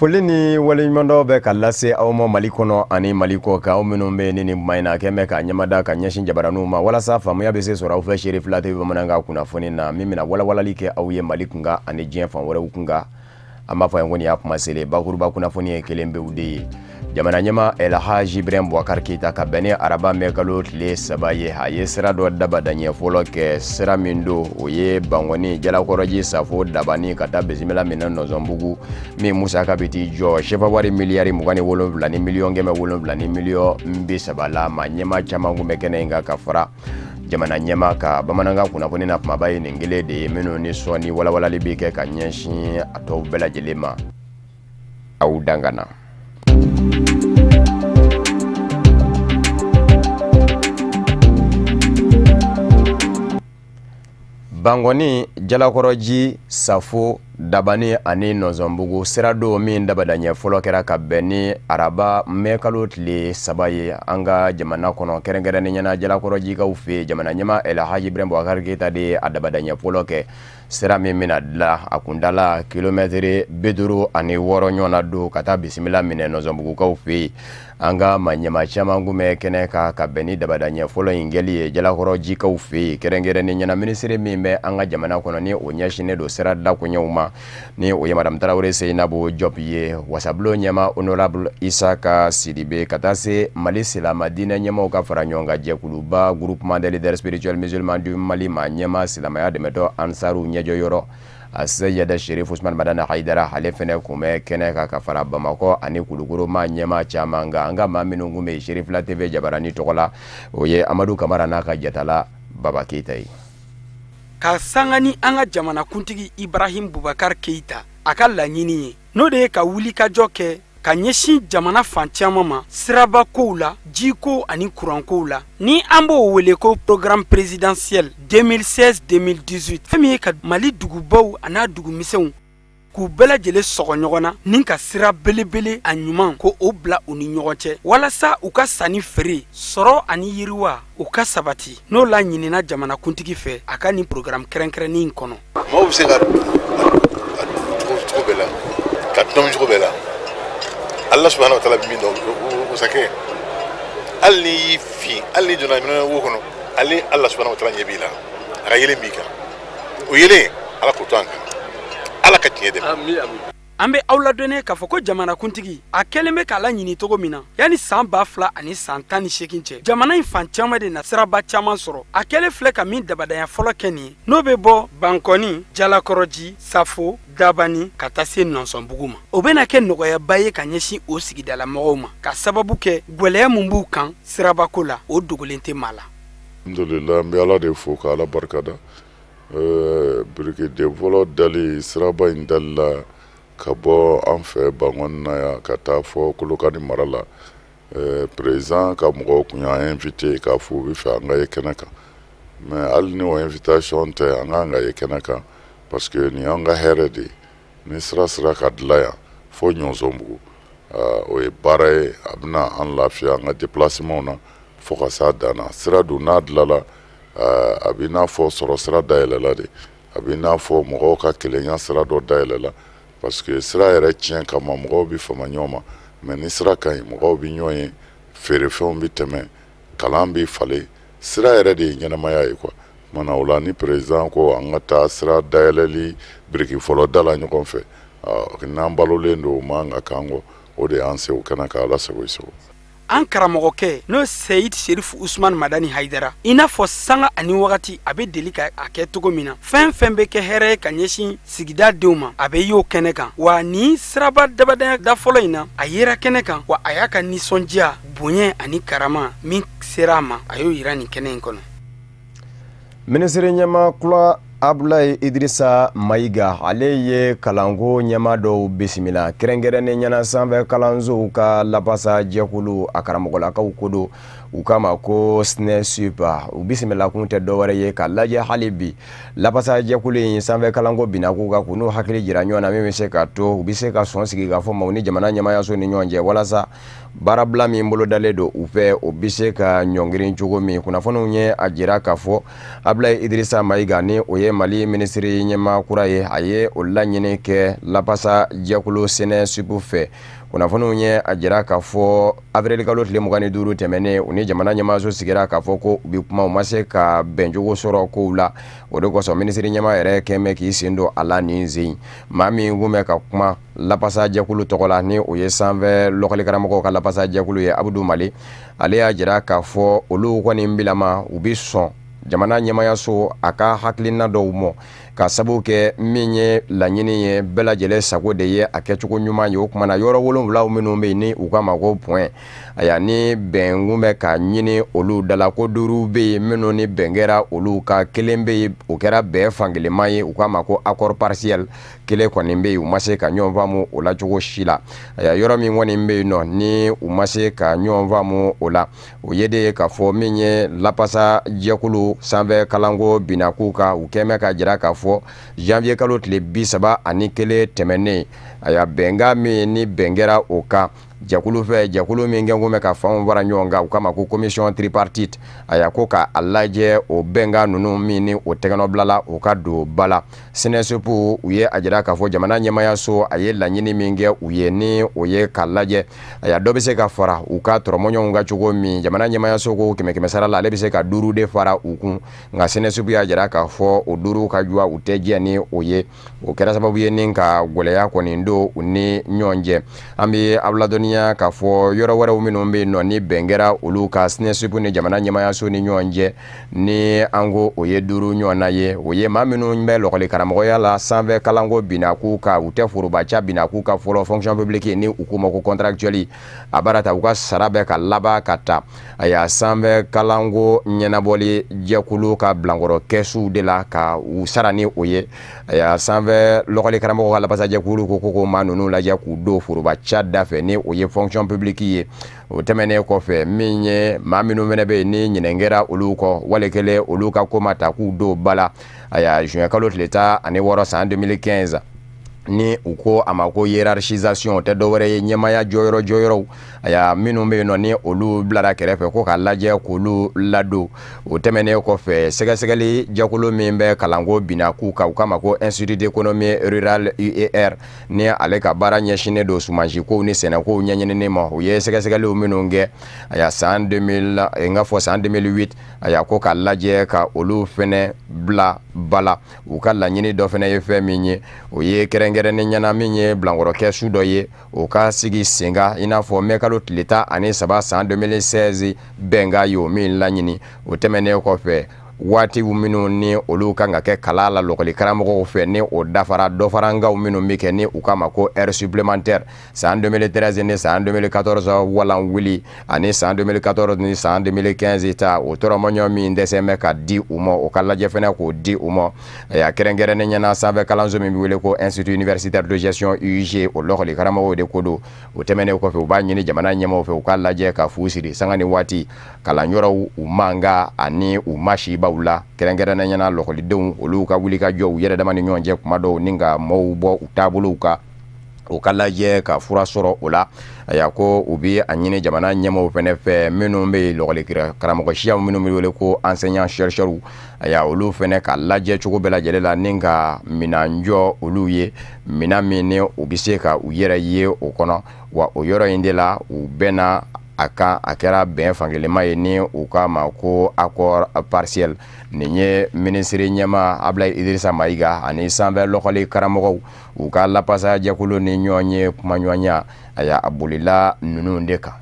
Foli ni waleɲumandɔn bɛ ka lase aw ma Mali kɔnɔ ani Mali kɔ kan, aw minnu bɛ ni nin kuma in na kɛn bɛ ka ɲɛmada ka ɲɛsin jabaraninw ma walasa faamuya bɛ se sɔrɔ aw fɛ Cherifila TV bamanankan kunnafoni na min bɛna walawalali kɛ aw ye Mali kunkan ani diɲɛ fan wɛrɛw kunkan. An b'a fɔ yan ko nin y'a kuma selen bakuruba kunnafoni ye kelen pewu de ye. Jamana ɲɛmaa El Hadji Ibrahim Boubacar Keita ka bɛn ni araba mɛ kalo tile 3 ye, a ye sira dɔ dabadaɲɛ fɔlɔ kɛ. Sira min don o ye Bankɔni Jalakɔrɔji Safo Dabani ka taa bisimila minɛ Nɔnsɔnbugu, min musaka bɛ t'i jɔ sefa wari miliyari 27 ni miliyɔn 700 ni miliyɔn 30 la. Maa ɲɛmaa caman kun bɛ kɛnɛ in kan ka fara jamana ɲɛmaa ka bamanankan kunnafoni na kumaba ye nin kelen de ye minnu ni sɔnni walawalali bɛ kɛ ka ɲɛsin a tɔw bɛɛ lajɛlen ma. Aw dangana. Bankɔni Jalakɔrɔji Safo Dabani ani Nɔnsɔnbugu sira don min dabadaɲɛ fɔlɔ kɛra ka bɛn ni araba mɛ kalo tile 3 ye an ka jamana kɔnɔ, kɛrɛnkɛrɛnnenya la Jalakɔrɔjikaw fɛ yen. Jamana ɲɛmaa El Hadji Ibrahim Boubacar Keita de ye a dabadaɲɛ fɔlɔ kɛ. Sira min bɛna dilan a kundala kilomɛtiri 56 ɲɔgɔn na don ka taa bisimila minɛ Nɔnsɔnbugukaw fɛ yen. An ka maa ɲɛmaa caman kun bɛ kɛnɛ kan ka bɛn ni dabadaɲɛ fɔlɔ in kɛli ye Jalakɔrɔjikaw fɛ yen, kɛrɛnkɛrɛnnenya la minisiri min bɛ an ka jamana kɔnɔ ni o ɲɛsinnen don sira dakoɲɛw ma, ni o ye Madame Tarawele Seyinabu Jɔp ye, wasabulon ɲɛmaa Honorable Isaka Sidibe, ka taa se Mali silama diinɛ ɲɛmaaw ka fara ɲɔgɔn kan jɛkuluba Groupement des leaders spirituels musulmans du Mali maa ɲɛmaa silamɛya dɛmɛtɔ Ansaru ɲɛjɔyɔrɔ Aseyida Sherif Usman Madani Hayidara, ale fɛnɛ kun bɛ kɛnɛ kan ka fara Bamakɔ ani Kulukoro maa ɲɛmaa caman kan. An ka maa minnu kun bɛ Cherifila TV jabarani tɔgɔ la, o ye Amadu Kamara n'a ka jatala Baba Keyita ye. Ka sanga ni an ka jamanakuntigi Ibrahim Boubacar Keita a ka laɲini ye, n'o de ye ka wulikajɔ kɛ ka ɲɛsin jamana fan caman ma siraba kow la, jiko ani kurankow la, ni an b'o wele ko programme présidentiel 2016-2018, fɛn min ye ka Mali dugubaw an'a dugumisɛnw k'u bɛɛ lajɛlen sɔgɔ ɲɔgɔn na ni ka sira belebele a ɲuman ko o bila u ni ɲɔgɔn cɛ walasa u ka sanni feere sɔrɔ ani yiriwa u ka sabati. N'o la ɲinina jamanakuntigi fɛ a ka nin programme kɛrɛnkɛrɛnnin in kɔnɔ. Maaw bɛ se ka cogo bɛɛ la, ka dɔn cogo bɛɛ la. Allah subhanahu wa ta'ala bɛ min dɔn o sakɛ, hali n'i y'i fin, hali n'i donna minɛn wo kɔnɔ, ale Allah subhanahu wa ta'ala ɲɛ b'i la, a ka yelen b'i kan, o yelen Ala k'o to an kan, Ala ka tiɲɛ dɛmɛ. An bɛ aw ladɔnniya k'a fɔ ko jamanakuntigi a kɛlen bɛ k'a laɲini cogo min na yanni san 2018 cɛ, jamana in fan caman de na siraba caman sɔrɔ. A kɛlen filɛ ka min dabadanya fɔlɔ kɛ nin ye, n'o bɛ bɔ Bankɔni Jalakɔrɔji Safo Dabani ka taa se Nɔnsɔnbugu ma. O bɛna kɛ nɔgɔyaba ye ka ɲɛsin o sigidalamɔgɔw ma, ka sababu kɛ gwɛlɛya min b'u kan sirabako la, o dogolen tɛ maa la. Alhamdulillah, n bɛ Ala de fo ka Ala barikada. Birikiden fɔlɔ dali siraba in dali la ka bɔ an fɛ Bankɔni na yan ka taa fɔ Kolokani mara la. Président ka mɔgɔw kun y'an invité k'a fɔ u bɛ fɛ an ka ye kɛnɛ kan, mais hali ni o invitation tɛ, an kan ka ye kɛnɛ kan parce que nin y'an ka hɛrɛ de ye. Ni sira sera ka dilan yan fo Ɲɔnsɔnbugu, o ye baara ye, a bɛna an lafiya an ka déplacement na fo ka s'a dan na. Sira dun n'a dilanla, a b'i n'a fɔ sɔrɔ sira dayɛlɛla de, a b'i n'a fɔ mɔgɔw ka kelenya sira dɔ dayɛlɛla, parce que sira yɛrɛ tiɲɛ kama mɔgɔw bɛ fama ɲɔgɔn ma, mais ni sira ka ɲi mɔgɔw bɛ ɲɔgɔn ye, feerefɛnw bɛ tɛmɛ, kalan bɛ falen. Sira yɛrɛ de ye ɲɛnamaya ye quoi. Kumana o la ni président ko an ka taa sira dayɛlɛli biriki fɔlɔ da la ɲɔgɔn fɛ, n'an balolen don o man ka k'an kɔ, o de y'an se o kɛnɛ kan. Ala sago i sago. An karamɔgɔkɛ n'o Seyid Sherif Usman Madani Hayidara, i n'a fɔ sanga ani wagati a bɛ deli ka a kɛ cogo min na, fɛn fɛn bɛ kɛ hɛrɛ ye ka ɲɛsin sigida denw ma, a bɛ y'o kɛnɛ kan. Wa nin siraba dabadanya da fɔlɔ in na, a yera kɛnɛ kan, wa a y'a ka nisɔndiya bonya ani karama min sera a ma, a y'o yira nin kɛnɛ in kɔnɔ. Minisiri ɲɛmaa kura Abdoulaye Idrissa Maïga, ale ye kalanko ɲɛmaa dɔw bisimila, kɛrɛnkɛrɛnnen ɲɛna sanfɛ kalansow ka lapasa jɛkulu a karamɔgɔlakaw ko don. U k'a ma ko SNESUP. U bisimila kun tɛ dɔwɛrɛ ye ka lajɛ hali bi lapasajɛkulu in sanfɛ kalanko binako kan, k'u n'u hakili jira ɲɔgɔn na, min bɛ se ka to u bɛ se ka sɔn sigi ka fɔ ma u ni jamana ɲɛmaayaso ni ɲɔgɔn cɛ, walasa baarabila min bolodalen don u fɛ, o bɛ se ka ɲɔngirin cogo min. Kunnafoniw ye a jira k'a fɔ Abulayi Idirisa Mayiga, ni o ye Mali minisiri ɲɛmaa kura ye, a ye o laɲini kɛ lapasa jɛkulu SNESUP fɛ. Kunnafoniw ye a jira k'a fɔ avril kalo tile 25 tɛmɛnen, u ni jamana ɲɛmaaso sigira k'a fɔ ko u bɛ kuma, u ma se ka bɛncogo sɔrɔ kow la. O de kosɔn minisiri ɲɛmaa yɛrɛ kɛn bɛ k'i sen don a la nin sen. Maa min kun bɛ ka kuma lapasa jɛkulu tɔgɔ la, ni o ye sanfɛ lɔkɔlikaramɔgɔw ka lapasa jɛkulu ye, Abudu Mali, ale y'a jira k'a fɔ olu kɔni bilama u bɛ sɔn jamana ɲɛmaayaso a ka hakilina dɔw mɔ, ka sababu kɛ min ye laɲini ye bɛɛ lajɛlen sago de ye a kɛcogo ɲuman ye. O kumana yɔrɔ 7 minnu bɛ yen ni u k'a ma ko point, aya, ni bɛnkun bɛ ka ɲini olu da la, ko 5 bɛ yen minnu ni bɛn kɛra olu ka, kelen bɛ yen o kɛra bɛn fankelenma ye, u k'a ma ko accord partiel, kelen kɔni bɛ yen u ma se ka ɲɔgɔn faamu o la cogo si la. Aya, yɔrɔ min kɔni bɛ yen nɔ ni u ma se ka ɲɔgɔn faamu o la, o ye de ye k'a fɔ min ye lapasa jɛkulu sanfɛ kalanko binako kan, u kɛn bɛ ka jira k'a fɔ janvier kalo tile 31 tɛmɛnen, aya, bɛnkan min ni bɛn kɛra o kan jɛkulu fɛ, jɛkulu min kɛn kun bɛ ka fanw fara ɲɔgɔn kan, u k'a ma ko commission tripartite, aya, ko ka a lajɛ o bɛnkan ninnu min ni o tɛgɛnɔbila la, o ka don ba la. SNESUP, u ye a jira k'a fɔ jamana ɲɛmaayaso a ye laɲini min kɛ u ye, ni o ye k'a lajɛ, aya, dɔ bɛ se ka fara u ka tɔrɔmɔɲɔgɔnw kan cogo min. Jamana ɲɛmaayaso ko kɛmɛ kɛmɛ sara la, ale bɛ se ka 5 de fara u kun, nka SNESUP y'a jira k'a fɔ o 5 ka juwa, u tɛ jɛ ni o ye. O kɛra sababu ye ni ka gɛlɛya kɔni don u ni ɲɔgɔn cɛ. An bɛ aw ladɔnniya k'a fɔ yɔrɔ wɛrɛw minnu bɛ yen nɔ ni bɛn kɛra olu ka SNESUP ni jamana ɲɛmaayaso ni ɲɔgɔn cɛ, ni an ko o ye 5 ɲɔgɔnna ye, o ye maa minnu bɛ lɔkɔli karamɔgɔya la sanfɛ kalanko binako kan, u tɛ forobaca binako kan fɔlɔ, fonction publique ni u k'o ma ko contractuel, a baara ta u ka sara bɛ ka laban ka ta, aya, sanfɛ kalanko ɲɛnabɔli jɛkulu ka bilankɔrɔ kɛsuw de la ka u sara ni o ye. Aya, sanfɛ lɔkɔli karamɔgɔw ka lapasajɛkulu ko maa ninnu lajɛ k'u don forobaca da fɛ, ni o ye fonction publique ye. O tɛmɛnen kɔfɛ, min ye maa minnu fɛnɛ bɛ yen ni ɲinɛn kɛra olu kɔ, wali kelen olu ka ko ma ta k'u don ba la, aya, juin kalo tile 16 san 2015, ni u ko a ma ko hiérarchisation, o tɛ dɔwɛrɛ ye ɲɛmaaya jɔyɔrɔ jɔyɔrɔw, aya, minnu bɛ yen nɔ ni olu bilara kɛrɛfɛ, ko k'a lajɛ k'olu ladon. O tɛmɛnen kɔfɛ, sɛgɛsɛgɛli jɛkulu min bɛ kalanko binako kan, u k'a ma ko Institut d'économie rurale UER, ni ale ka baara ɲɛsinnen don sumansikow ni sɛnɛkow ɲɛɲinini ma, u ye sɛgɛsɛgɛliw minnu kɛ, aya, san 2000, n ka fɔ san 2008, aya, ko k'a lajɛ ka olu fɛnɛ bila ba la. U ka laɲini dɔ fɛnɛ ye fɛn min ye, o ye kɛrɛnkɛrɛnnen ɲɛna min ye bilankɔrɔkɛ su dɔ ye, o ka sigi sen kan i n'a fɔ mɛ kalo tile 13 san 2016 bɛnkan ye o min laɲini. O tɛmɛnen kɔfɛ, waatiw minnu ni olu kan ka kɛ kalan la lɔkɔli karamɔgɔw fɛ, ni o dafara, dɔ farankanw minnu bɛ kɛ ni u k'a ma ko heure supplémentaire, san 2013 ni san 2014 walan wuli ani san 2014 ni san 2015 ta, o tɔrɔmɔɲɔ min dɛsɛ bɛ ka di u ma, o ka lajɛ fɛnɛ k'o di u ma. A kɛrɛnkɛrɛnnen ɲɛna sanfɛ kalanso min bɛ wele ko Institut universitaire de gestion UIG, o lɔkɔli karamɔgɔw de ko don. O tɛmɛnen kɔfɛ, u b'a ɲini jamana ɲɛmaaw fɛ u k'a lajɛ ka fu siri sanga ni waati kalanyɔrɔw u mankan ani u masibaw la, kɛrɛnkɛrɛnnen ɲɛna lɔkɔlidenw olu ka wuli ka jɔ u yɛrɛ dama ni ɲɔgɔn cɛ kuma dɔw ni ka maaw bɔ u taabolow kan, o ka lajɛ ka fura sɔrɔ o la. Aya, ko u bɛ a ɲini jamana ɲɛmaaw fɛnɛ fɛ, minnu bɛ yen lɔkɔli karamɔgɔ siyaw minnu bɛ wele ko enseignant chercheur, aya, olu fɛnɛ ka lajɛ cogo bɛɛ lajɛlen la ni ka minɛn jɔ olu ye, minɛn min ni u bɛ se ka u yɛrɛ ye o kɔnɔ. Wa o yɔrɔ in de la u bɛnna a kan, a kɛra bɛn fankelenma ye ni u k'a ma ko accord partiel. Nin ye minisiri ɲɛmaa Abulayi Idirisa Mayiga ani sanfɛ lɔkɔli karamɔgɔw u ka lapasa jɛkulu ni ɲɔgɔn ye kumaɲɔgɔnya, aya, a bolila ninnu de kan.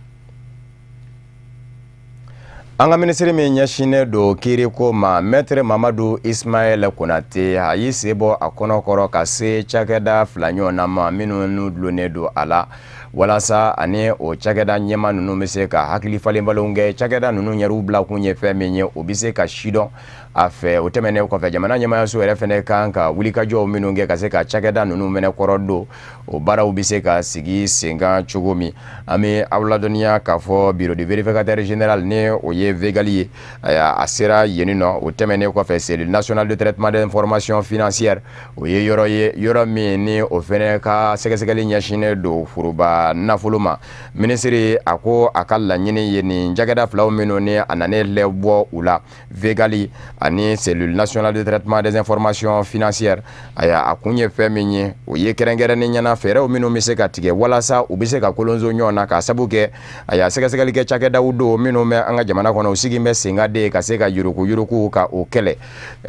An ka minisiri min ɲɛsinnen don kiiriko ma, Maître Mamadu Ismaël Konate, a y'i sen bɔ a kɔnɔkɔrɔ ka se cakɛda 2 ɲɔgɔnna ma minnu n'u dulonnen don a la. Walasa ani o cakɛda ɲɛma ninnu bɛ se ka hakili falenfalenw kɛ, cakɛda ninnu yɛrɛw bila kun ye fɛn min ye, o bɛ se ka sidɔn a fɛ. O tɛmɛnen kɔfɛ, jamana ɲɛmaayaso yɛrɛ fɛnɛ kan ka wulikajɔw minnu kɛ ka se ka cakɛda ninnu fɛnɛ kɔrɔ don, o baaraw bɛ se ka sigi sen kan cogo min. An bɛ aw ladɔnniya k'a fɔ bureau du vérificateur général, ni o ye VGAL ye, a sera yen nɔ. O tɛmɛnen kɔfɛ, cellule nationale de traitement d'information financière, o ye yɔrɔ ye, yɔrɔ min ni o fɛnɛ ka sɛgɛsɛgɛli ɲɛsinnen don foroba nafolo ma. Minisiri a ko a ka laɲini ye nin cakɛda filaw minnu ni a nanen lɛ bɔ u la, VGAL ani cellule nationale de traitement des informations financières, aya a kun ye fɛn min ye, o ye kɛrɛnkɛrɛnnen ɲɛna fɛɛrɛw minnu bɛ se ka tigɛ walasa u bɛ se ka kolonso ɲɔgɔn na, k'a sabu kɛ aya sɛgɛsɛgɛli kɛ cakɛdaw don minnu bɛ an ka jamana kɔnɔ, u sigi bɛ sen kan de ka se ka yuruguyurugu ka o kɛlɛ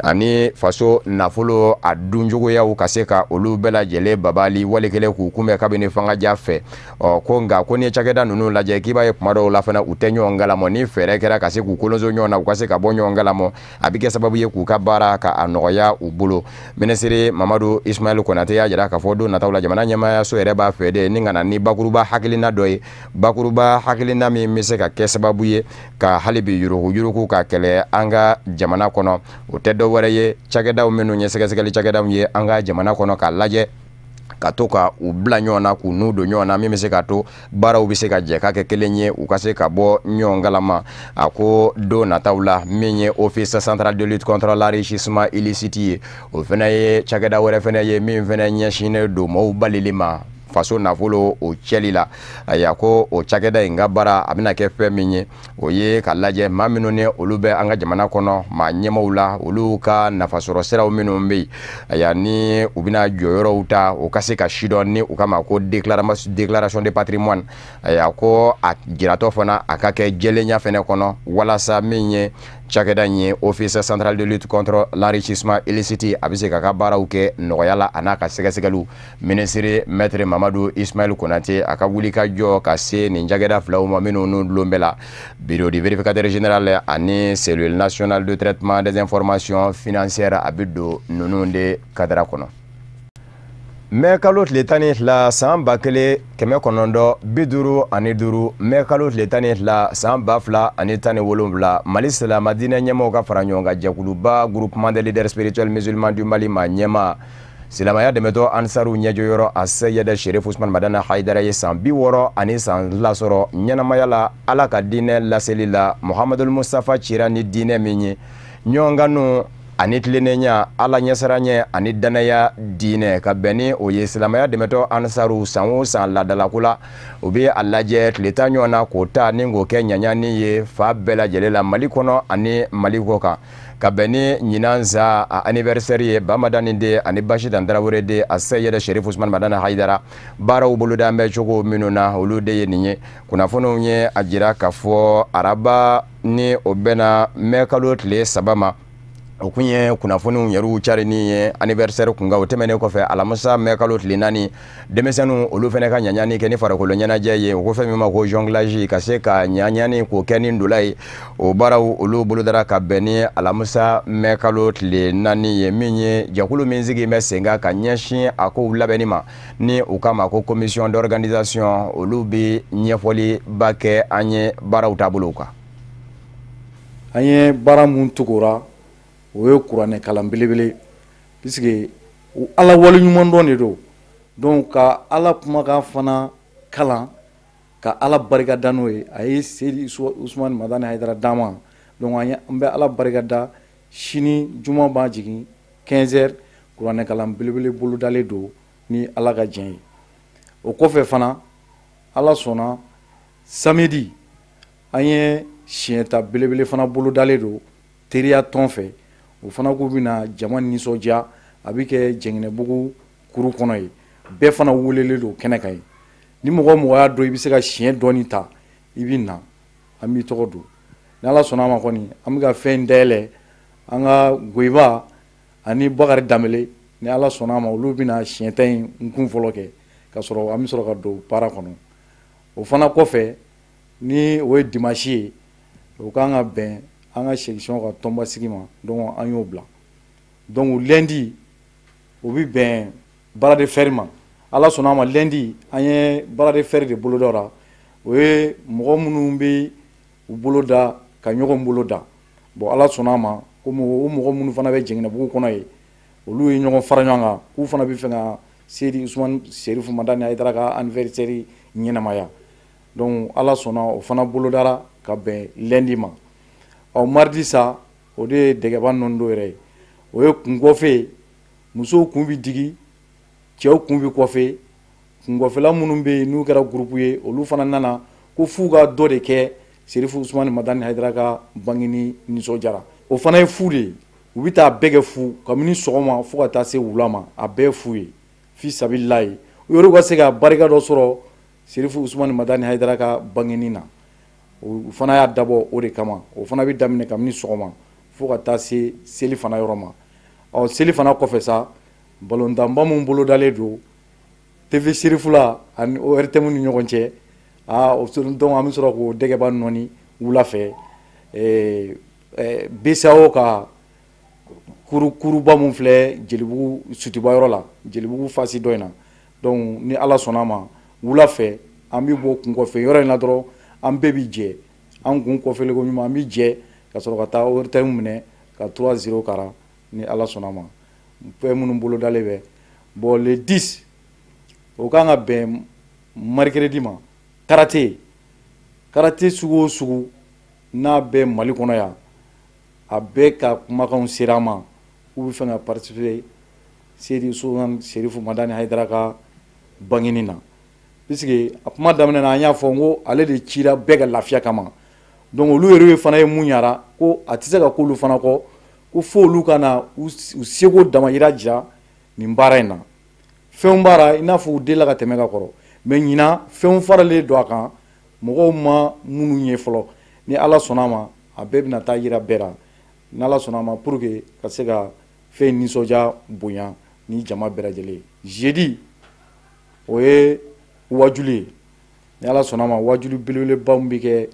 ani faso nafolo a duncogoyaw ka se ka olu bɛɛ lajɛlen babali wali kelen k'u kunbɛn kabini fangaja fɛ. Ɔ ko nka ko n'i ye cakɛda ninnu lajɛ, k'i b'a ye kuma dɔw la fana u tɛ ɲɔgɔn kalamɔ. Ni fɛɛrɛ kɛra ka se k'u kolonso ɲɔgɔn na, u ka se ka bɔ ɲɔgɔn kalamɔ, a bɛ kɛ sababu ye k'u ka baara ka a nɔgɔya u bolo. Minisiri Mamadu Ismaël Konate y'a jira k'a fɔ don nataw la, jamana ɲɛmaayaso yɛrɛ b'a fɛ de ni ka na ni bakuruba hakilina dɔ ye, bakuruba hakilina min bɛ se ka kɛ sababu ye ka hali bi yuruguyurugu ka kɛlɛ an ka jamana kɔnɔ. O tɛ dɔ wɛrɛ ye cakɛdaw minnu ye sɛgɛsɛgɛli cakɛdaw ye an ka jamana kɔnɔ, k'a lajɛ ka to ka u bila ɲɔgɔn na, k'u n'u don ɲɔgɔn na, min bɛ se ka to baaraw bɛ se ka jɛ ka kɛ kelen ye, u ka se ka bɔ ɲɔgɔn kalama. A ko don nataw la, min ye office central de lutte contre l'enrichissement illicite ye, o fana ye cakɛda wɛrɛ fana ye min fana ɲɛsinnen don maaw balili ma faso nafolo o cɛli la. Ayiwa, ko o cakɛda in ka baara a bɛna kɛ fɛn min ye, o ye ka lajɛ maa minnu ni olu bɛ an ka jamana kɔnɔ maa ɲɛmaaw la, olu ka nafasɔrɔ siraw minnu bɛ yen, ayiwa, ni u bɛna jɔyɔrɔw ta, o ka se ka sidɔn ni u kama ko déclaration de patrimoine. Ayiwa, ko a jiratɔ fana a ka kɛ jɛlenya fɛnɛ kɔnɔ, walasa min ye cakɛda in ye, office central de lutte contre l'enrichissement illicite, a bɛ se k'a ka baaraw kɛ nɔgɔya la a n'a ka sɛgɛsɛgɛliw. Minisiri maître Mamadu Ismaël Konate a ka wuli ka jɔ ka se nin cakɛda filaw ma minnu n'u dulon bɛɛ la, bureau du vérificateur général ani cellule nationale de traitement des informations financières, a bɛ don ninnu de kadara kɔnɔ. Mɛ kalo tile 12 san 1955, mɛ kalo tile 12 san 2017, Mali silamɛ diinɛ ɲɛmaaw ka fara ɲɔgɔn kan jɛkuluba groupement des leaders spirituels musulmans du Mali ma ɲɛmaa silamɛya dɛmɛtɔ Ansaru ɲɛjɔyɔrɔ a Seyid Sherif Usman Madani Hayidara ye san 60 ni san 2 sɔrɔ ɲɛnamaya la Ala ka diinɛ laseli la. Muhamadul Mustafa cira ni diinɛ min ye, ɲɔgɔn ani tilennenya, Ala ɲɛsiranɲɛ ani danaya diinɛ, ka bɛn ni o ye silamɛya dɛmɛtɔ Ansaru san o san laadalako la, u bɛ a lajɛ tile 10 ɲɔgɔn na k'o ta ni k'o kɛ ɲaɲani ye fa bɛɛ lajɛlen la Mali kɔnɔ ani Mali kɔ kan. Ka bɛn ni ɲinan sa a anniversaire ye, Bamadani den ani Basitan Tarawele den a Seyid Sherif Usman Madani Hayidara, baaraw boloda bɛ cogo minnu na, olu de ye nin ye. Kunnafoniw ye a jira k'a fɔ araba ni o bɛnna mɛ kalo tile 3 ma, o kun ye kunnafoniw yɛrɛw carinni ye anniversaire kunkan. O tɛmɛnen kɔfɛ, alamisa mɛ kalo tile 4, denmisɛnninw olu fana ka ɲaɲani kɛ ni farikolo ɲɛnajɛ ye, o ko fɛn min ma ko jonglage, ka se ka ɲaɲani k'o kɛ ni ndola ye, o baaraw olu bolodara ka bɛn ni alamisa mɛ kalo tile 4 ye. Min ye jɛkulu min sigi bɛ sen kan ka ɲɛsin a kow labɛnni ma, ni u k'a ma ko commission d'organisation, olu bɛ ɲɛfɔliba kɛ an ye baaraw taabolow kan. An ye baara mun tugura, o ye kuranɛ kalan belebele, puisque Ala waleɲumandɔn de don. Donc ka Ala kumakan fana kalan, ka Ala barika da n'o ye, a ye Seyidi Usumani Madani Hayidara d'an ma. Donc an bɛ Ala barika da. Sini juma b'a jigin 15 heures, kuranɛ kalan belebele bolodalen don ni Ala ka jɛn ye. O kɔfɛ fana, Ala sɔnna, samedi an ye siɲɛta belebele fana bolodalen don teriya tɔn fɛ. O fana k'u bɛna jama nisɔndiya, a bɛ kɛ Jɛngɛnɛbugu kuru kɔnɔ ye. Bɛɛ fana welelen don kɛnɛ kan yen. Ni mɔgɔ mɔgɔ y'a dɔn i bɛ se ka siɲɛ dɔɔni ta, i bɛ na, an b'i tɔgɔ don. Ni Ala sɔnna a ma kɔni, an bɛ ka fɛn dayɛlɛ an ka Goyiba ani Bakari Danbele. Ni Ala sɔnna a ma, olu bɛna siɲɛ ta in kun fɔlɔ kɛ, ka sɔrɔ an bɛ sɔrɔ ka don baara kɔnɔ. O fana kɔfɛ, ni o ye dimanche ye, o kan ka bɛn an ka section ka tɔnba sigi ma. Donc an y'o bila. Donc lundi, o bɛ bɛn bras de fer ma. Ala sɔnna a ma, lundi an ye bras de fer de boloda la. O ye mɔgɔ minnu bɛ u bolo da ka ɲɔgɔn bolo da. Bon, Ala sɔnna a ma, komi o mɔgɔ minnu fana bɛ Jɛngɛnɛbugu kɔnɔ yen, olu ye ɲɔgɔn fara ɲɔgɔn kan k'u fana bɛ fɛ ka Seyidi Usumani Serifu Madani Hayidara ka anniversaire ɲɛnamaya. Donc Ala sɔnna, o fana bolodara ka bɛn lundi ma. Ɔ, mardi sa, o de ye dɛgɛba nɔndo yɛrɛ ye. O ye kunkɔfɛ ye, musow kun bɛ digi, cɛw kun bɛ kɔfɛ. Kunkɔfɛla minnu bɛ yen n'u kɛra groupe ye, olu fana nana ko f'u ka dɔ de kɛ Serifu Usumani Madani Hayidara ka bangeni nisɔndiyara. O fana ye fu de ye, u bɛ taa bɛɛ kɛ fu kabini sɔgɔma fo ka taa se wula ma. A bɛɛ ye fu ye fi sabililayi, u yɛrɛ ka se ka barika dɔ sɔrɔ Serifu Usumani Madani Hayidara ka bangeni na. O fana y'a dabɔ o de kama. O fana bɛ daminɛ kabini sɔgɔma fo ka taa se seli fana yɔrɔ ma. Ɔ, seli fana kɔfɛ sa, balontanba min bolodalen don TV Serifula ani ORTM ni ɲɔgɔn cɛ, aa, o donc an bɛ sɔrɔ k'o dɛgɛba nɔni wula fɛ BCEAO ka kuruba mun filɛ Jelibugu Sotuba yɔrɔ la, Jelibugu fasi dɔ in na. Donc ni Ala sɔnna a ma, wula fɛ an bɛ bɔ kunkɔfɛ yɔrɔ in na dɔrɔn, an bɛɛ bi jɛ an kun kɔfɛlen ko ɲuman, an bi jɛ ka sɔrɔ ka taa ORTM minɛ ka 3-0 kara ni Ala sɔnna a ma. Fɛn minnu bolodalen bɛ, bon, le 10, o kan ka bɛn mercredi ma. Karaté sugu o sugu n'a bɛ Mali kɔnɔ yan, a bɛɛ ka kumakanw sera an ma k'u bɛ fɛ ka participer Seyidi Usumani Serifu Madani Hayidara ka bangeni na, puisque a kuma daminɛ na, an y'a fɔ n ko ale de cira bɛɛ ka lafiya kama. Donc olu yɛrɛ fana ye mun ɲara ko a tɛ se ka k'olu fana kɔ, ko fo olu ka na u seko damayira jira nin baara in na. Fɛnw b'a la i n'a fɔ u delila ka tɛmɛ ka kɔrɔ, mais ɲinan fɛnw faralen don a kan, mɔgɔw ma minnu ye fɔlɔ. Ni Ala sɔnna a ma, a bɛɛ bɛna taa yira bɛɛ la ni Ala sɔnna a ma, pour que ka se ka fɛn nisɔndiya bonya ni jama bɛɛ lajɛlen ye. Jeudi, o ye wajuli ye. Ni Ala sɔnna a ma, wajuli belebeleba min bɛ kɛ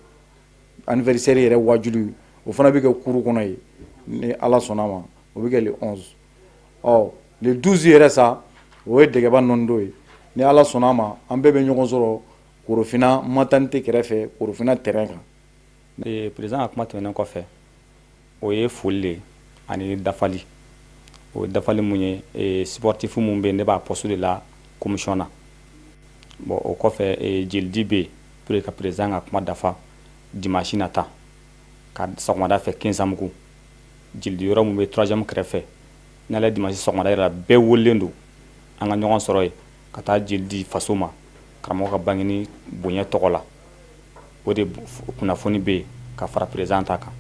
anniversaire yɛrɛ wajuli, o fana bɛ kɛ kuru kɔnɔ yen ni Ala sɔnna a ma. O bɛ kɛ le 11. Ɔ, le 12 yɛrɛ sa, o ye dɛgɛba nɔnidon ye. Ni Ala sɔnna a ma, an bɛɛ bɛ ɲɔgɔn sɔrɔ Korofina maternité kɛrɛfɛ, Korofina terrain kan. Président ka kuma tɛmɛnen kɔfɛ, o ye foli de ani dafali. O ye dafali mun ye, sportif mun bɛ yen, ne b'a poste de la commission na. Bon, o kɔfɛ, jelidi bɛ yen pour que ka président ka kuma dafa. Dimanche nata ka sɔgɔmada fɛ, Kinsamugu jelidi yɔrɔ mun bɛ troisième kɛrɛfɛ, n'ale ye dimanche sɔgɔmada yɛrɛ la, bɛɛ welelen don an ka ɲɔgɔn sɔrɔ yen ka taa jeli di faso ma karamɔgɔ ka bangeni bonya tɔgɔ la. O de kunnafoni bɛ yen ka fara président ta kan.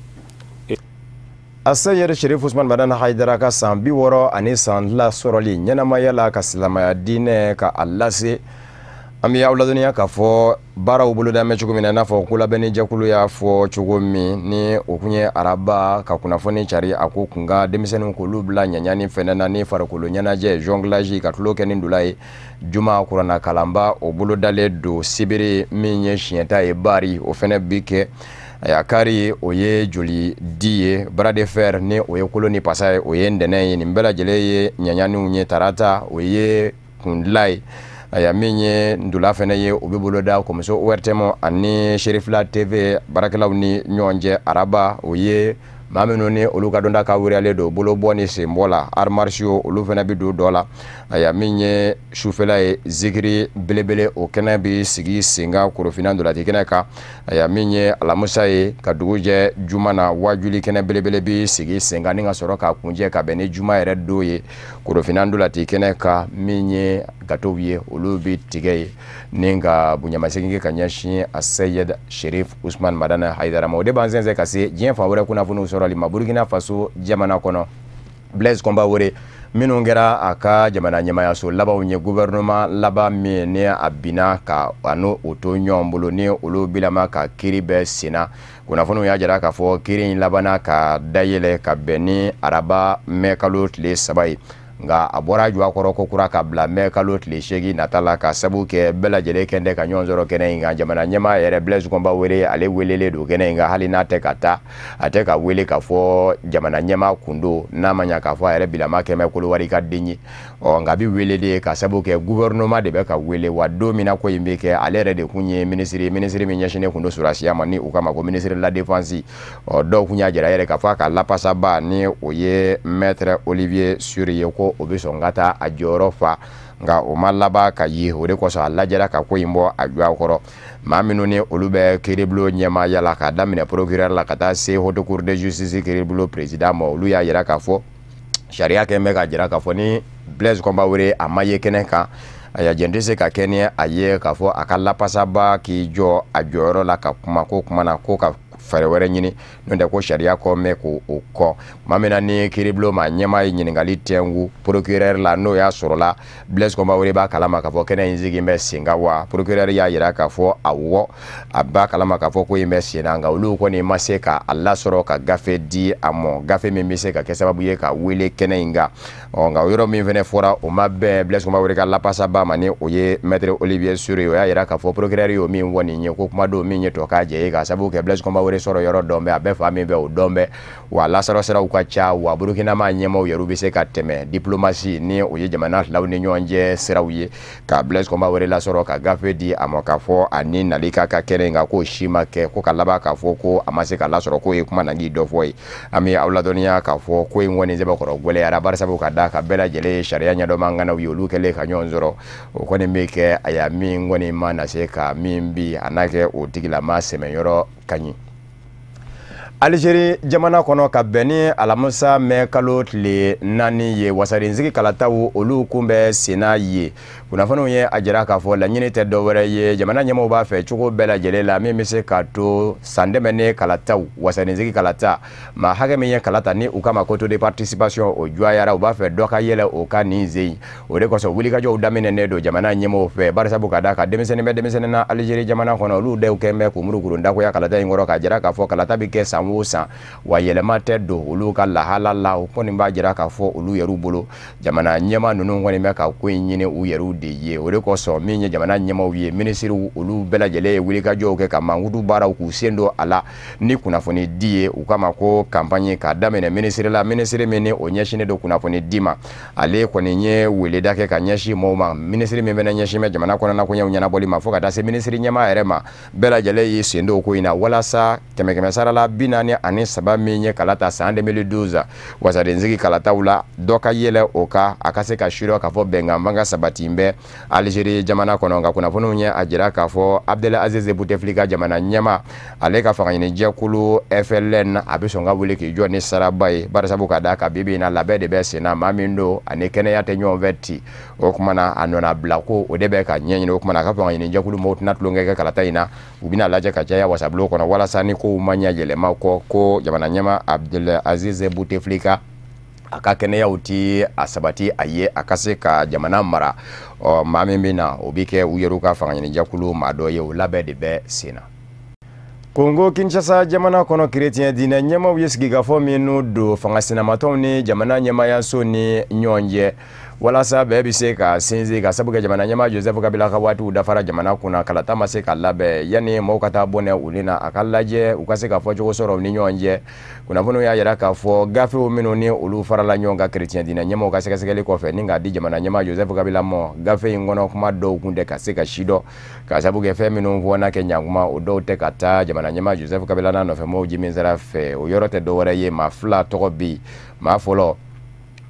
Aseyid Sherif Usman Madani Hayidara ka san 62 sɔrɔli ɲɛnamaya la ka silamɛya diinɛ ka a lase, an bɛ aw ladɔnniya k'a fɔ baaraw boloda mɛn cogo min na, i n'a fɔ kolabɛnni jɛkulu y'a fɔ cogo min, ni o kun ye araba ka kunnafoni cari a ko kun ka denmisɛnninw k'olu bila ɲaɲani fɛnɛ na ni farikolo ɲɛnajɛ, jonglage, ka tulo kɛ ni ndola ye. Juma kuranna kalanba, o bolodalen don. Sibiri min ye siɲɛta ye, bari o fɛnɛ bi kɛ. A kari, o ye joli di ye. Bras de fer, ni o ye kolo ni pasa ye, o ye ntɛnɛn ye. Nin bɛɛ lajɛlen ye ɲaɲaniw ye. Tarata, o ye kundila ye. Aya, min ye ndola fɛnɛ ye, o bɛ boloda kɔmuso ORTM ani Serifila TV baarakɛlaw ni ɲɔgɔn cɛ. Araba, o ye maa minnu ni olu ka dɔnta ka wereyalen don bolobɔ ni senbɔ la, arts martiaux, olu fɛnɛ bɛ don dɔ la. Aya, min ye sufɛla ye, zikiri belebele, o kɛnɛ bɛ sigi sen kan Korofina ndolati kɛnɛ kan. Aya, min ye alamusa ye, ka dugu jɛ juma na, wajuli kɛnɛ belebele bɛ sigi sen kan ni ka sɔrɔ k'a kuncɛ ka bɛn ni juma yɛrɛ don ye Korofina ndolati kɛnɛ kan. Min ye gatow ye, olu bɛ tigɛ ye ni ka bonyamasegin kɛ ka ɲɛsin a Seyid Sherif Usman Madani Hayidara ma. O de b'an sɛnsɛn ka se diɲɛ fan wɛrɛ kunnafoniw sɔrɔli ma. Burukina Faso jamana kɔnɔ, Blaise Compaoré minnu kɛra a ka jamana ɲɛmayaso labanw ye, gouvernement laban min ni a binna ka a n'o o to ɲɔgɔn bolo, ni olu bilama ka kiiri bɛɛ senna, kunnafoniw y'a jira k'a fɔ kiiri in labanna ka dayɛlɛ ka bɛn ni araba mɛ kalo tile 3 ye. Nka a bɔra jɔ a kɔrɔ ko kura ka bila mɛ kalo tile 8 nata la, ka sabu kɛ bɛɛ lajɛlen kɛn ka ɲɔgɔn sɔrɔ kɛnɛ in kan. Jamana ɲɛmaa yɛrɛ Blaise Compaoré, ale welelen don kɛnɛ in kan, hali n'a tɛ ka taa, a tɛ ka wele k'a fɔ jamana ɲɛmaa kun don, n'a ma ɲa k'a fɔ a yɛrɛ bilama kɛmɛ Kolowari ka den ye. Ɔ nka a bɛ wele de ka sabu kɛ gouvernement de bɛ ka wele wa. Don min na ko in bɛ kɛ, ale yɛrɛ de kun ye minisiri, minisiri min ɲɛsinnen kun don sɔrɔdasiya ma, ni u k'a ma ko ministre de la défense. Ɔ dɔw kun y'a jira yɛrɛ k'a fɔ a ka lapasaba, ni o ye maître Olivier Sur ye, ko o bɛ sɔn ka taa a jɔyɔrɔ fa, nka o ma laban ka ye. O de kosɔn a lajɛra ka ko in bɔ a jɔ a kɔrɔ. Maa minnu ni olu bɛ kiiribulon ɲɛmaaya la, k'a daminɛ procureur la ka taa se haute cour de justice kiiribulon président ma, olu y'a jira k'a fɔ sariya kɛn bɛ ka jira k'a fɔ ni Blaise Compaoré a ma ye kɛnɛ kan, aya jɛn tɛ se ka kɛ ni a ye k'a fɔ a ka lapasaba k'i jɔ a jɔyɔrɔ la ka kuma ko kuma na, ko ka fɛɛrɛ wɛrɛ ɲini, n'o tɛ ko sariya kɔ mɛn k'o o kɔ. Maa min na ni kiiribulon maa ɲɛmaa ye ɲininkali tɛnku procureur la, n'o y'a sɔrɔla Blaise Compaoré b'a kalama k'a fɔ kɛnɛ in sigi bɛ sen kan wa, procureur y'a jira k'a fɔ awɔ, a b'a kalama k'a fɔ ko in bɛ sen na, nka olu kɔni ma se ka a lasɔrɔ ka gafe di a ma, gafe min bɛ se ka kɛ sababu ye ka wele kɛnɛ in kan. Ɔ nka o yɔrɔ min fana fɔra, o ma bɛn Blaise Compaoré ka lapasaba ma, ni o ye maître Olivier Sur ye. O y'a jira k'a fɔ procureur y'o min fɔ nin ye, ko kuma don min ye tɔ k'a jɛ ye, ka sababu kɛ Blaise Compaoré sɔrɔ yɔrɔ dɔn bɛ, a bɛɛ fa min fɛ o dɔn bɛ, wa lasɔrɔ siraw ka ca wa. Burukina maa ɲɛmaaw yɛrɛ bɛ se ka tɛmɛ diplomatie, ni o ye jamana filaw ni ɲɔgɔn cɛ siraw ye, ka Blaise Compaoré lasɔrɔ ka gafe di a ma k'a fɔ a ni nali ka ka kɛnɛ in kan, k'o si ma kɛ, ko ka laban k'a fɔ ko a ma se ka lasɔrɔ, k'o ye kuma nangi dɔ fɔ ye. An bɛ aw ladɔnniya k'a fɔ ko in kɔni sɛbɛkɔrɔ gwɛlɛyara, barisabu ka d'a kan bɛɛ lajɛlen ye sariya ɲɛdɔnma ŋanaw ye, olu kɛlen ka ɲɔgɔn sɔrɔ, o kɔni bɛ kɛ aya min kɔni ma na se ka min bi a n'a kɛ o tigilama sɛmɛyɔrɔ ka ɲi. Algérie jamana kɔnɔ, ka bɛn ni alamisa mɛ kalo tile 4 ye, wasadensigi kalataw olu kun bɛ senna ye. Kunnafoniw ye a jira k'a fɔ laɲini tɛ dɔwɛrɛ ye, jamana ɲɛmaaw b'a fɛ cogo bɛɛ lajɛlen la min bɛ se k'a to san tɛmɛnen kalataw, wasadensigi kalata, maa hakɛ min ye kalata ni u kama ko taux de participation o jɔyara, u b'a fɛ dɔ ka yɛlɛ o kan nin sen. O de kosɔn wulikajɔw daminɛnen don jamana ɲɛmaaw fɛ, barisabu ka d'a kan denmisɛnnin bɛ denmisɛnnin na Algérie jamana kɔnɔ, olu dɔw kɛn bɛ k'u murukuru dagoya kalata in kɔrɔ, k'a jira k'a fɔ kalata bɛ kɛ san o san wa yɛlɛma tɛ don olu ka lahala la. O kɔni b'a jira k'a fɔ olu yɛrɛ bolo, jamana ɲɛmaa ninnu kɔni bɛ ka ko in ɲini u yɛrɛw de ye. O de kosɔn min ye jamana ɲɛmaaw ye, minisiriw, olu bɛɛ lajɛlen ye wulikajɔw kɛ ka mankutu baaraw k'u sen don a la ni kunnafoni di ye, u kama ko campagne, k'a daminɛ minisiri la, minisiri min ni o ɲɛsinnen don kunnafoni di ma, ale kɔni ye weleda kɛ ka ɲɛsin maaw ma, minisiri min fana ɲɛsin bɛ jamana kɔnɔna koɲɛw ɲɛnabɔli ma, fo ka taa se minisiri ɲɛmaa yɛrɛ ma, bɛɛ lajɛlen y'i sen don ko in na, walasa 100 sara la 43 min ye kalata san 2012 wasadensigi kalataw la, dɔ ka yɛlɛ o kan, a ka se ka sirɔ k'a fɔ bɛnkan fanga sabati bɛ Algérie jamana kɔnɔ. Nka kunnafoniw ye a jira k'a fɔ Abdelaziz Bouteflika, jamana ɲɛmaa, ale ka fangaɲinijɛkulu FLN, a bɛ sɔn ka wuli k'i jɔ ni saraba ye, barisabu ka d'a kan bi bi in na labɛn de bɛ sen na, maa min don ani kɛnɛya tɛ ɲɔgɔn fɛ ten, o kuma na a nɔna bila ko o de bɛ ka ɲɛɲini. O kuma na a ka fangaɲinijɛkulu mɔgɔw tɛna tulonkɛ kɛ kalata in na, u bɛna lajɛ ka caya wasabulon kɔnɔ walasa ni kow ma ɲɛ yɛlɛma kɔ, ko jamana ɲɛmaa Abdelaziz Bouteflika a ka kɛnɛyaw ti a sabati a ye a ka se ka jamana mara. Ɔ maa min bɛ na, o bɛ kɛ u yɛrɛ ka fangaɲinijɛkulu maa dɔ ye, o labɛn de bɛ sen na. Kongo Kinshasa jamana kɔnɔ, kerecɛn diinɛ ɲɛmaaw ye sigikafɔ minnu don fanga sinamatɔnw ni jamana ɲɛmaayaso ni ɲɔgɔn cɛ, walasa bɛɛ bɛ se ka sinsin, ka sabu kɛ jamana ɲɛmaa Joseph Kabila ka waatiw dafara jamana kunna, kalata ma se ka labɛn yanni maaw ka taa bɔnɛ u ni na, a ka lajɛ u ka se ka fɔcogo sɔrɔ u ni ɲɔgɔn cɛ. Kunnafoniw y'a jira k'a fɔ gafew minnu ni olu farala ɲɔgɔn kan kerecɛn diinɛ ɲɛmaaw ka sɛgɛsɛgɛli kɔfɛ ni k'a di jamana ɲɛmaa Joseph Kabila ma, gafe in kɔnɔ kuma dɔw kun tɛ ka se ka si dɔn, ka sabu kɛ fɛn minnu fɔ n'a kɛ ɲankuma, o dɔw tɛ ka taa jamana ɲɛmaa Joseph Kabila n'a nɔfɛmɔgɔw ji min sira fɛ. O yɔrɔ tɛ dɔwɛrɛ ye, maa fila tɔgɔ bɛ yen. Maa fɔlɔ,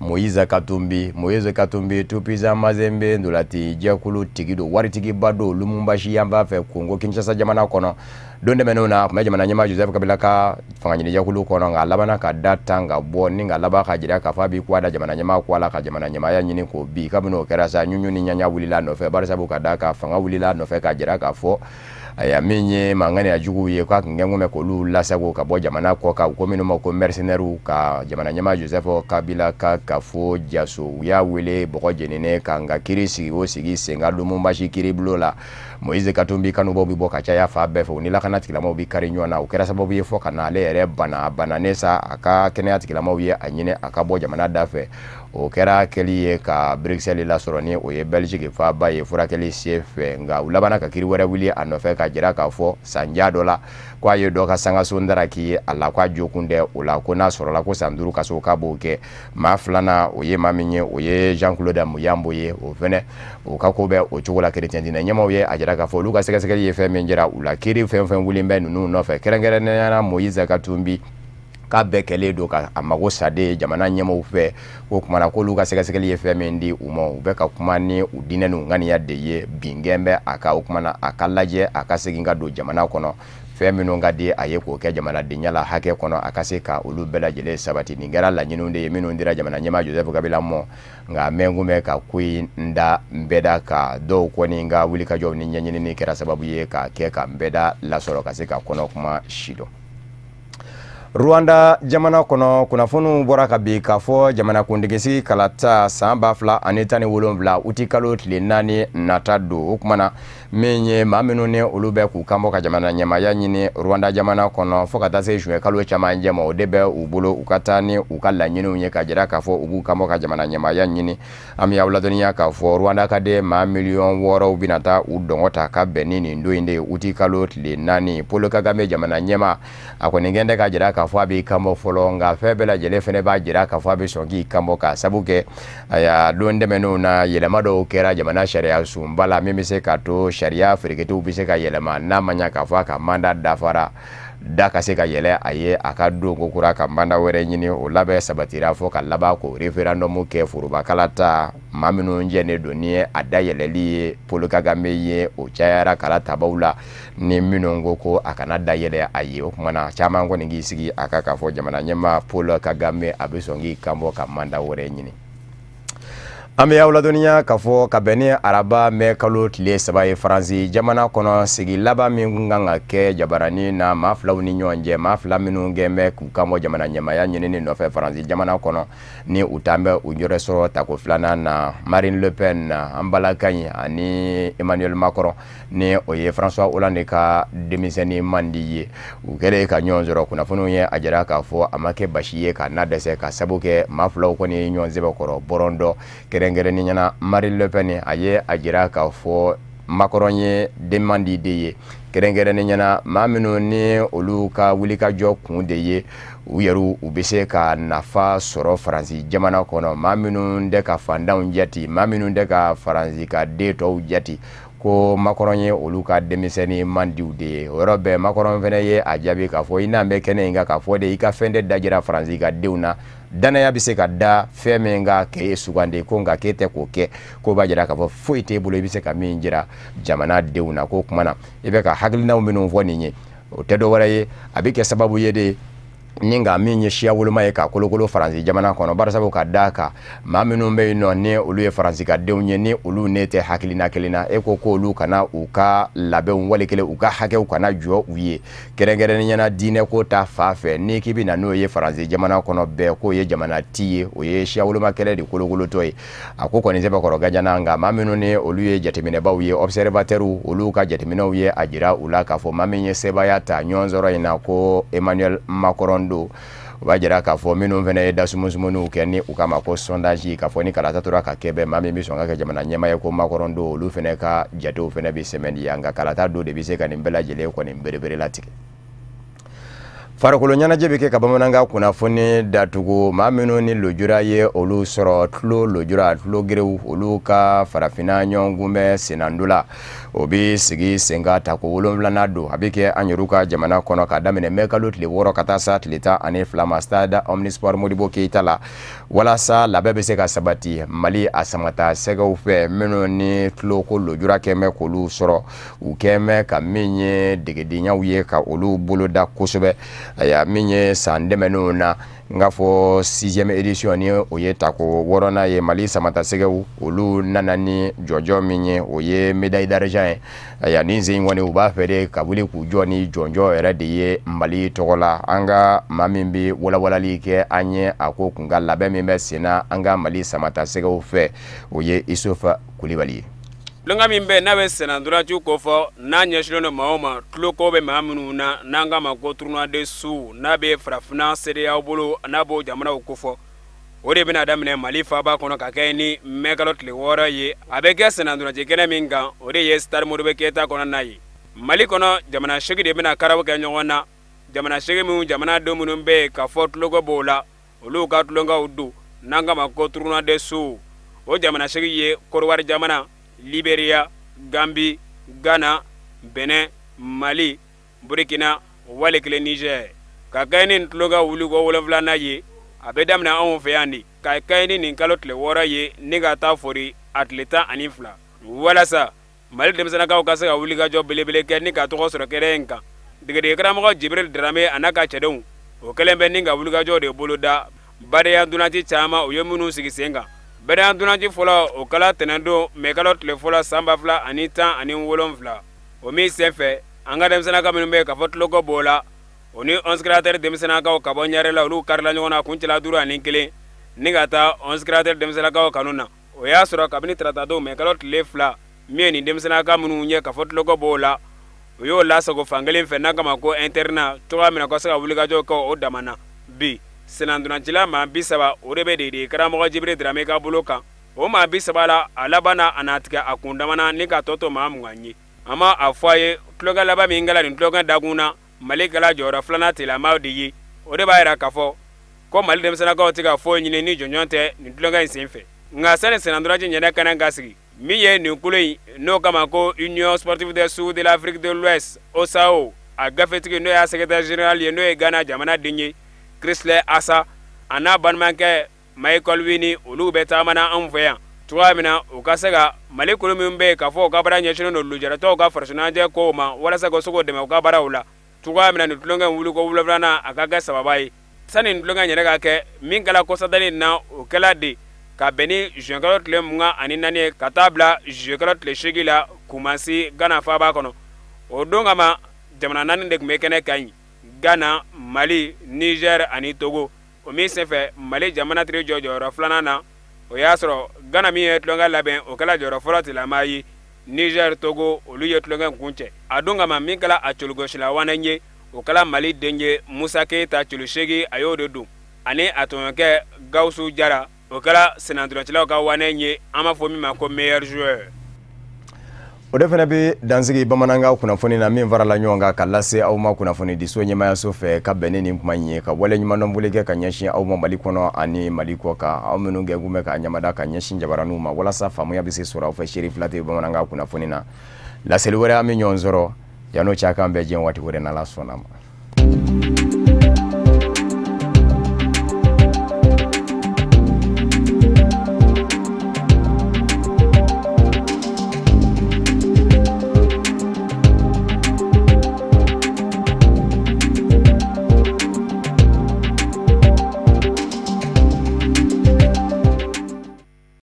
Moïse Katumbi. Moïse Katumbi, Tout-Puissant Mazembe ndolati jɛkulu tigi don, waritigiba don Lumumbashi yanfan fɛ Kongo Kinshasa jamana kɔnɔ. Don tɛmɛnenw na, a tun bɛ jamana ɲɛmaa Joseph Kabila ka fangaɲinijɛkulu kɔnɔ, nka a labanna ka da tan ka bɔ ni ka laban ka jira k'a fɔ a b'i kɔ da jamana ɲɛmaa kɔ a la ka jamana ɲɛmaaya ɲini k'o bi. Kabini o kɛra sa, ɲuɲu ni ɲaɲa wulila a nɔfɛ, barisabu ka d'a kan fanga wulila a nɔfɛ k'a jira k'a fɔ aya min ye manganiya juguw ye, k'a tun kɛn bɛ k'olu lasago ka bɔ jamana kɔ kan, u ko minnu ma ko mercenaires, ka jamana ɲɛmaa Joseph Kabila ka kafo jaso. U y'a wele bɔgɔ jeninen kan, nka kiiri sigi o sigi sen kan Lumumbashi kiiribulon la. Moise Katumbi kanubaw bɛ bɔ ka caya fan bɛɛ fɛ, u ni lakana tigilamaw bɛ kari ɲɔgɔn na. O kɛra sababu ye fɔ ka na ale yɛrɛ bana, a bananen sa, a ka kɛnɛya tigilamaw ye a ɲini a ka bɔ jamana da fɛ. O kɛra kɛli ye ka Bruxelles lasɔrɔ, ni o ye Belgique faaba ye, furakɛli sen fɛ. Nka u labanna ka kiri wɛrɛ wuli a nɔfɛ ka jira k'a fɔ sanja dɔ la ko a ye dɔ ka sangaso ndaraki a la, k'a jokun tɛ o la, ko n'a sɔrɔla ko san 5 kaso k'a b'o kɛ. Maa filanan, o ye maa min ye, o ye Jean Claude Muyambo ye. O fɛnɛ, o ka ko bɛ o cogo la. Chrétien diinɛ ɲɛmaaw ye a jira k'a fɔ olu ka sɛgɛsɛgɛli ye fɛn min jira u la, kiri fɛn fɛn wulilen bɛ ninnu nɔfɛ, kɛrɛnkɛrɛnnenya la Moise Katumbi, k'a bɛɛ kɛlen don ka a mago sade jamana ɲɛmaaw fɛ. Ko kumana k'olu ka sɛgɛsɛgɛli ye fɛn min di u ma, u bɛ ka kuma ni u diinɛ n'u ŋaniya de ye. Bingɛn bɛ a ka o kumana a ka lajɛ a ka segin ka don jamana kɔnɔ, fɛn minnu ka di a ye k'o kɛ jamanadenya la hakɛ kɔnɔ, a ka se ka olu bɛɛ lajɛlen sabati. Nin kɛra laɲiniw de ye minnu dira jamana ɲɛmaa Joseph Kabila mɔ. Nka mɛn kun bɛ ka ko in da nbɛda ka dɔw kɔni ka wulikajɔw ni ɲɛɲinini kɛra sababu ye ka kɛ ka nbɛda lasɔrɔ ka se ka kɔnɔ kuma si dɔn. Rwanda jamana kɔnɔ, kunnafoniw bɔra ka bi k'a fɔ jamanakuntigisigi kalata san 2017 uti kalo tile 4 nata don. O kumana min ye maa minnu ni olu bɛ k'u kanbɔ ka jamana ɲɛmaaya ɲini Rwanda jamana kɔnɔ fo ka taa se juin kalo camancɛ ma, o de bɛ u bolo u ka taa ni u ka laɲiniw ye ka jira k'a fɔ u b'u kanbɔ ka jamana ɲɛmaaya ɲini. An bɛ aw ladɔnniya k'a fɔ Rwanda ka den maa 6 miliyɔn bɛna taa u dɔngɔ ta ka bɛn ni nin don in de ye, uti kalo tile 4. Paul Kagame, jamana ɲɛmaa, a kɔni kɛn tɛ ka jira k'a fɔ a b'i kanbɔ fɔlɔ, nka fɛn bɛɛ lajɛlen fɛnɛ b'a jira k'a fɔ a bɛ sɔn k'i kanbɔ, k'a sabu kɛ ayiwa don tɛmɛnenw na, yɛlɛma dɔw kɛra jamana sariya sunba la min bɛ se k'a to sariya fereketew bɛ se ka yɛlɛma, n'a ma ɲa k'a fɔ a ka mandat dafara, da ka se ka yɛlɛ a ye a ka don ko kura ka mandat wɛrɛ ɲini. O labɛn sabatira fo ka laban k'o référendum kɛ, forobakala ta. Maa minnu jɛnnen don ni a dayɛlɛli ye Paul Kagame ye, o cayara kala tabaw la ni minnu ko ko a kana dayɛlɛ a ye. O kumana caman kɔni k'i sigi a kan k'a fɔ jamana ɲɛmaa Paul Kagame a bɛ sɔn k'i kanbɔ ka mandat wɛrɛ ɲini. An bɛ aw ladɔnniya k'a fɔ ka bɛn ni araba mɛ kalo tile 3 ye, Faransi jamana kɔnɔ, sigi laban min kun kan ka kɛ jabaranin na maa filaw ni ɲɔgɔn cɛ, maa fila minnu kɛn bɛ k'u kanbɔ jamana ɲɛmaaya ɲinini nɔfɛ Faransi jamana kɔnɔ, ni u t'an bɛ u yɛrɛ sɔrɔ tako filanan na, Marine Le Pen an balaka in ani Emmanuel Macron, ni o ye François Hollande ka denmisɛnnin mandi ye, u kɛlen ka ɲɔgɔn sɔrɔ. Kunnafoniw ye a jira k'a fɔ a ma kɛ basi ye ka na dɛsɛ, ka sabu kɛ maa filaw kɔni ye ɲɔgɔn sɛbɛkɔrɔ bɔrɔn dɔ. Kɛrɛnkɛrɛnnenya la, Marine Le Pen a ye a jira k'a fɔ Macron ye denmandi de ye, kɛrɛnkɛrɛnnenya la maa minnu ni olu ka wulikajɔ kun de ye u yɛrɛ u bɛ se ka nafa sɔrɔ Faransi jamana kɔnɔ, maa minnu tɛ ka fantanw jate, maa minnu tɛ ka Faransi ka den tɔw jate, ko Macron ye olu ka denmisɛnnin mandiw de ye. O yɔrɔ bɛɛ, Macron fana ye a jaabi k'a fɔ i n'an bɛ kɛnɛ in kan k'a fɔ de i ka fɛn tɛ dajira Faransi ka denw na, danaya bɛ se ka da fɛn min kan k'e sugandi, ko nka k'e tɛ k'o kɛ, k'o b'a jira k'a fɔ foyi t'e bolo i bɛ se ka min jira jamana denw na. K'o kuma na i bɛ ka hakilinaw minnu fɔ nin ye, o tɛ dɔwɛrɛ ye, a bɛ kɛ sababu ye de ni nka min ye siya woloma ye ka kolokolo Faransi jamana kɔnɔ, barisabu ka d'a kan maa minnu bɛ yen nɔ ni olu ye Faransi ka denw ye, ni olu ne tɛ hakilina kelen na, e ko k'olu kana u ka labɛnw wali kelen u ka hakɛw kana jɔ u ye, kɛrɛnkɛrɛnnenya la diinɛ ko ta fan fɛ, n'i k'i bɛ na n'o ye Faransi jamana kɔnɔ bɛɛ, k'o ye jamana ti ye, o ye siya woloma kɛlɛ de kolokolotɔ ye. A ko kɔni sɛbɛkɔrɔ gajana, nka maa minnu ni olu ye jateminɛbaw ye, observateurs, olu ka jateminɛw ye a jira u la k'a fɔ maa min ye sebaaya ta ɲɔgɔn sɔrɔ in na, ko Emmanuel Macron don. O b'a jira k'a fɔ minnu fana ye dasumusumuniw kɛ ni u k'a ma ko sondage, k'a fɔ ni kalata tora ka kɛ bɛɛ, maa min bɛ sɔn ka kɛ jamana ɲɛmaa ye, ko Macron don, olu fana ka jatew fana bɛ sɛmɛntiya. Nka kalata don de bɛ se ka nin bɛɛ lajɛlen kɔni berebere latigɛ. Farikolo ɲɛnajɛ bɛ kɛ ka bamanankan kunnafoni datugu. Maa minnu ni lujura ye olu sɔrɔ, tulo lujura, tulo gerew, olu ka farafinna ɲɔgɔn kunbɛn sennando la, o bɛ sigi sen kan tako wolonfilanan don. A bɛ kɛ an yɛrɛ ka jamana kɔnɔ ka daminɛ mɛ kalo tile 6 ka taa sa tile 12 ma, stade Omnisport Modibo Keyita la, walasa labɛn bɛ se ka sabati Mali a samata sɛgɛw fɛ minnu ni tulo ko lujura kɛn bɛ k'olu sɔrɔ. U kɛn bɛ ka min ye degedenyaw ye ka olu boloda kosɛbɛ. Ayiwa, min ye san tɛmɛnenw na, n k'a fɔ sixième édition, ni o ye tako wɔɔrɔnan ye, Mali samata sɛgɛw olu nana ni jɔnjɔn min ye, o ye médaille d'argent ye. Ayiwa, nin sen in kɔni, u b'a fɛ de ka wuli k'u jɔ ni jɔnjɔn yɛrɛ de ye Mali tɔgɔ la. An ka maa min bɛ walawalali kɛ an ye a ko kun ka labɛn min bɛ sen na an ka Mali samata sɛgɛw fɛ, o ye Isufu Kulibali ye. Tulonkɛ min bɛ n'a bɛ sennantolaci kofɔ, n'a ɲɛsinnen don maaw ma, tuloko bɛ maa minnu na, n'an k'a ma ko tournoi des sourds, n'a bɛ farafinna CEDEAO bolo, n'a b'o jamanaw kofɔ, o de bɛna daminɛ Mali faaba kɔnɔ ka kɛ ni mɛkalo tile 6 ye. A bɛ kɛ sennantolaci kɛnɛ min kan, o de ye stade Modibo Keyita kɔnɔna ye. Mali kɔnɔ, jamana 8 de bɛna karaw kɛ ɲɔgɔn na. Jamana 8 minnu, jamanaden minnu bɛ yen k'a fɔ tuloko b'o la, olu ka tulonkɛw don, n'an k'a ma ko tournoi des sourds. O jamana 8 ye Korowari jamana, Liberia, Gambi, Ghana, Benin, Mali, Burkina, wali kelen Niger. Ka kɛ ni tulonkɛ wuliko 7nan ye, a bɛ daminɛ anw fɛ yan de ka kɛ ni nin kalo tile 6 ye, ni ka taa fori a tile 12, walasa Mali denmisɛnninkaw ka se ka wulikajɔ belebele kɛ ni ka tɔgɔ sɔrɔ kɛnɛ in kan. Degeden karamɔgɔ Jibril Darame a n'a ka cɛdenw, o kɛlen bɛ ni ka wulikajɔ de boloda badenya ntolanci caman, u ye minnu sigi sen kan. Badenya ntolanci fɔlɔ, o kɛla tɛnɛndon mɛkalo tile fɔlɔ san 2017, o min senfɛ an ka denmisɛnninka minnu bɛ k'a fɔ tuloko b'o la, o ni 11 créateurs denmisɛnninkaw ka bɔ Ɲarela, olu karila ɲɔgɔn na kuncɛla 5-1 ni ka taa 11 créateurs denmisɛnninkaw kanu na. O y'a sɔrɔ kabini taratadon mɛkalo tile 2, min ye nin denmisɛnninka minnu ye k'a fɔ tuloko b'o la, o y'o lasago fankelen fɛ, n'a kama ko internat, cogoya min na ka se ka wulikajɔ kɛ o dama na. Bi sennantolancila maa 30, o de bɛ degeden karamɔgɔ Jibril Darame ka bolo kan. O maa 30 la, a laban na a na tigɛ a kun dama ni ka tɔ to maa 20 ye. An ma a fɔ a ye tulonkɛ laban min kɛla nin tulonkɛ dakun na, Mali kɛla jɔyɔrɔ 2nan tilama de ye. O de b'a yira k'a fɔ ko Mali denmisɛnninkaw tɛ ka foyi ɲini ni jɔnjɔn tɛ nin tulonkɛ in senfɛ. Nka sani sennantolaci ɲɛnɛ kɛnɛ ka sigi, min ye nin kulu in n'o kama ko Union sportive des sourds de l'Afrique de l'Ouest, OSAO, a gafetigi n'o y'a secrétaire général ye, n'o ye Ghana jamanaden ye, Chrysler Asa, a n'a balimakɛ Michael Wini, olu bɛ taama na anw fɛ yan cogoya min na u ka se ka Mali kulu min bɛ yen k'a fɔ u ka baara ɲɛsinnen don lujuratɔw ka farisoɲɛnajɛ kow ma, walasa ka se k'o dɛmɛ u ka baaraw la cogoya min na nin tulonkɛ in wuliko 7nan a ka kɛ sababa ye. Sani nin tulonkɛ in yɛrɛ ka kɛ, min kɛla kɔsadani na, o kɛla de ka bɛn ni juin kalo tile 24 ye ka taa bila juillet kalo tile 8 la Kumasi, Ghana faaba kɔnɔ. O don kama, jamana 4 de tun bɛ kɛnɛ kan yen: Ghana, Mali, Niger ani Togo. O min senfɛ Mali jamana tiri jɔ jɔyɔrɔ 2nan na, o y'a sɔrɔ Ghana min ye tulonkɛ labɛn, o kɛla jɔyɔrɔ fɔlɔ tilama ye. Niger, Togo, olu ye tulonkɛ kun cɛ. A don kama, min kɛla a coligosila wanɛ ye, o kɛla Mali den ye Musa Keyita, coli 8 a y'o de don, ani a tɔɲɔgɔnkɛ Gawusu Jara, o kɛra sennantolacilaw ka wanɛ ye, an b'a fɔ min ma ko meilleur joueur. O de fana bɛ dansigi bamanankan kunnafoni na min farala ɲɔgɔn kan ka lase aw ma kunnafonidiso ɲɛmayaso fɛ ka bɛn ni nin kuma in ye, ka wale ɲumandɔn kɛ ka ɲɛsin aw ma Mali kɔnɔ ani Mali kɔ kan, aw minnu gɛn bɛ ka ɲamada ka ɲɛsin jabaraninw ma walasa faamuya bɛ se sɔrɔ aw fɛ. Seeri fila tɛ bamanankan kunnafoni na. Laseli wɛrɛ, an bɛ ɲɔgɔn sɔrɔ. Yan'o cɛ, a k'an bɛn diɲɛ waati wɛrɛ, n'Ala sɔnna ma.